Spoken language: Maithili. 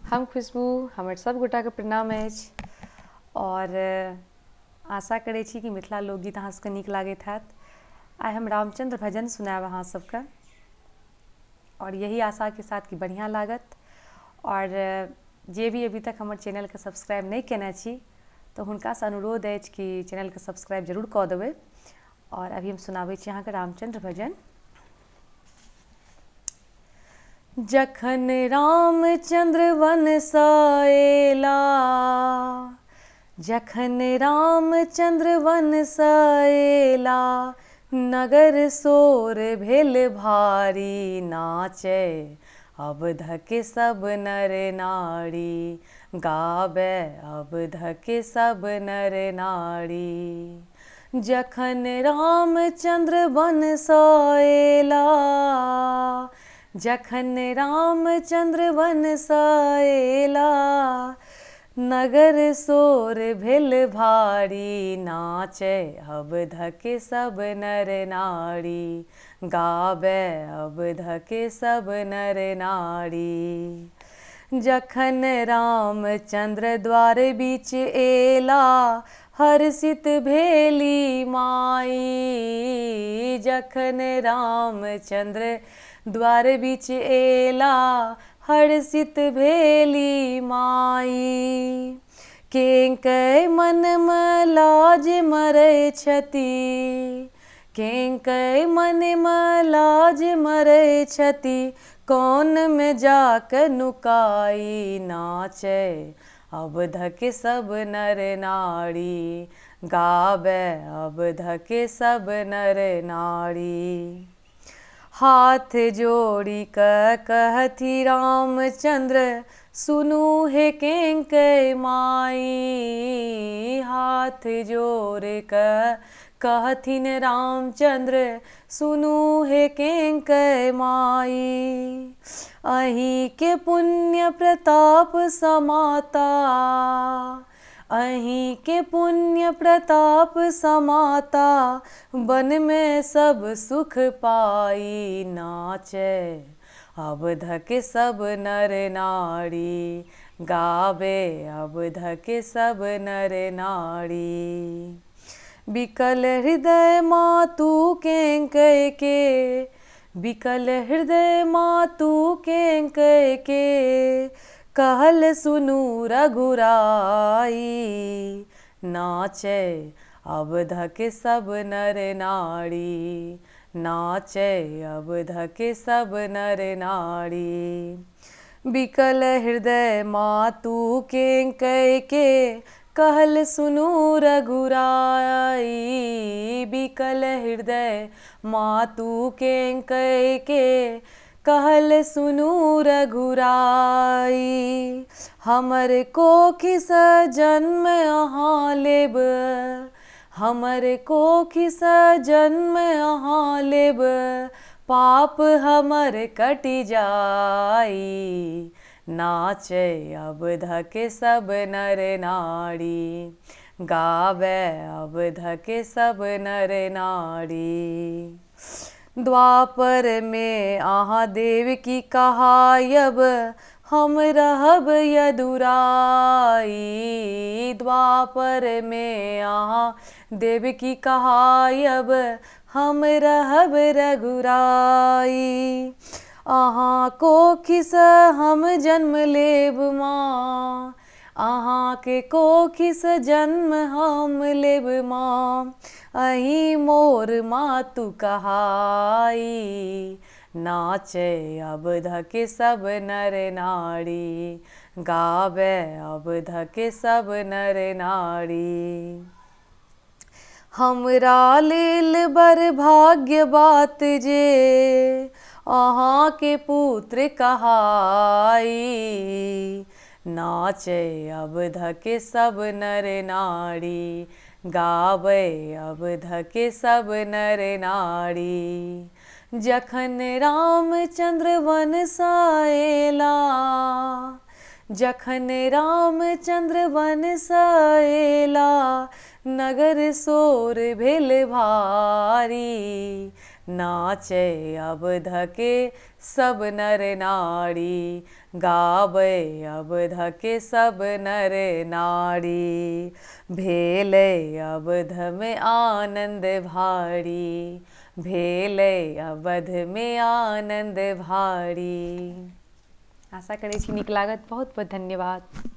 हम खुशबू, हमर सब गोटाके प्रणाम अछि आओर आशा करै छी कि मिथिला लोकगीत अहाँ सबके नीक लागैत हैत। आइ हम रामचन्द्र भजन सुनायब अहाँ सबके आओर यही आशाके साथ कि बढ़िआँ लागत। आओर जे भी अभी तक हमर चैनलके सब्सक्राइब नहि केने छी तऽ हुनकासँ अनुरोध अछि कि चैनलके सब्सक्राइब जरूर कऽ देबै। आओर अभी हम सुनाबै छी अहाँके रामचन्द्र भजन। जखन रामचन्द्र वनसँ एला, जखन रामचन्द्र वनसँ एला, नगर शोर भेल भारी, नाचै अवधके सब नर नारी, गाबै अवधके सब नर नारी। जखन रामचन्द्र वनसँ एला, जखन रामचन्द्र वनसँ एला, नगर शोर भेल भारी, नाचै अवधके सब नर नारी, गाबै अवधके सब नर नारी। जखन रामचन्द्र द्वार बीच एला, हर्षित भेली माई। जखन रामचन्द्र द्वार बीच एला, हर्षित भेली माई। केंकै मनमे लाज मरै छथि, केंकै मनमे लाज मरै छथि, कोनमे जाकऽ नुकाई, नाचै अवधके सब नर नारी, गाबै अवधके सब नर नारी। हाथ जोड़ि कऽ कहथि रामचन्द्र, सुनू हे केंकै माई। हाथ जोड़ि कऽ कहथिन रामचन्द्र, सुनू हे केंकै माई। अहीँके पुण्य प्रताप समाता, अहीँके पुण्य प्रताप समाता, वनमे सब सुख पाई, नाचै अवधके सब नर नारी, गाबै अवधके सब नर नारी। विकल हृदय मातु केंकै के, विकल हृदय मातु केंकै के, कहल सुनू रघुराई, नाचै अवधके सब नर नारी, नाचै अवधके सब नर नारी। विकल हृदय मातु केंकै के, कहल सुनू रघुराई। विकल हृदय मातु केंकै के, कहल सुनू रघुराई। हमर कोखिसँ जन्म अहाँ लेब, हमर कोखिसँ जन्म अहाँ लेब, पाप हमर कटि जाई, नाचै अवधके सब नर नारी, गाबै अवधके सब नर नारी। द्वापरमे अहाँ देवकी कहायब, हम रहब यदुराई। द्वापरमे अहाँ देवकी कहायब, हम रहब रघुराई। अहाँ कोखिसँ हम जन्म लेब माँ, अहाँके कोखिसँ जन्म हम लेब माँ, अहीं मोर मातु कहाई, नाचै अवधके सब नर नारी, गाबै अवधके सब नर नारी। हमरा लेल बड़ भाग्य बात जे अहाँके पुत्र कहाई, नाचै अवधके सब नर नारी, गाबै अवधके सब नर नारी। जखन रामचन्द्र वनसँ एला, जखन रामचन्द्र वनसँ एला, नगर शोर भेल भारी, नाचै अवधके सब नर नारी, गाबै अवधके सब नर नारी, भेलै अवधमे आनन्द भारी, भेलै अवधमे आनन्द भारी। आशा करै छी नीक लागत। बहुत बहुत धन्यवाद।